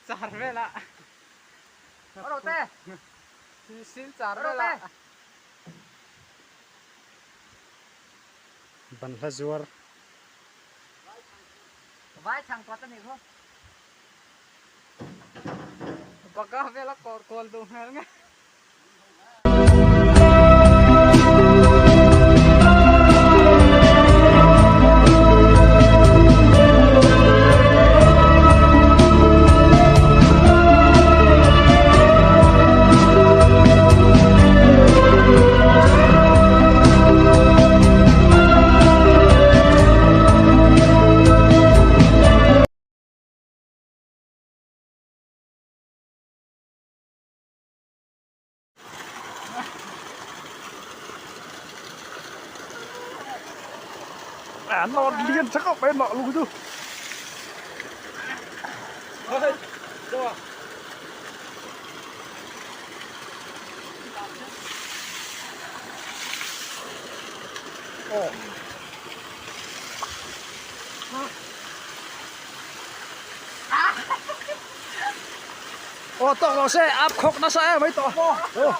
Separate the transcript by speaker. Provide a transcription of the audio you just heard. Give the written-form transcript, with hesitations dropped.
Speaker 1: Char velah. Silchar velah. Banhla zuar. Baka vela kawr kual duh hmel nge.
Speaker 2: À nó liên chắc không bên nọ luôn chứ. Ồ. Aw tawk lo se ap khawk nasa em mai tawh. Aw.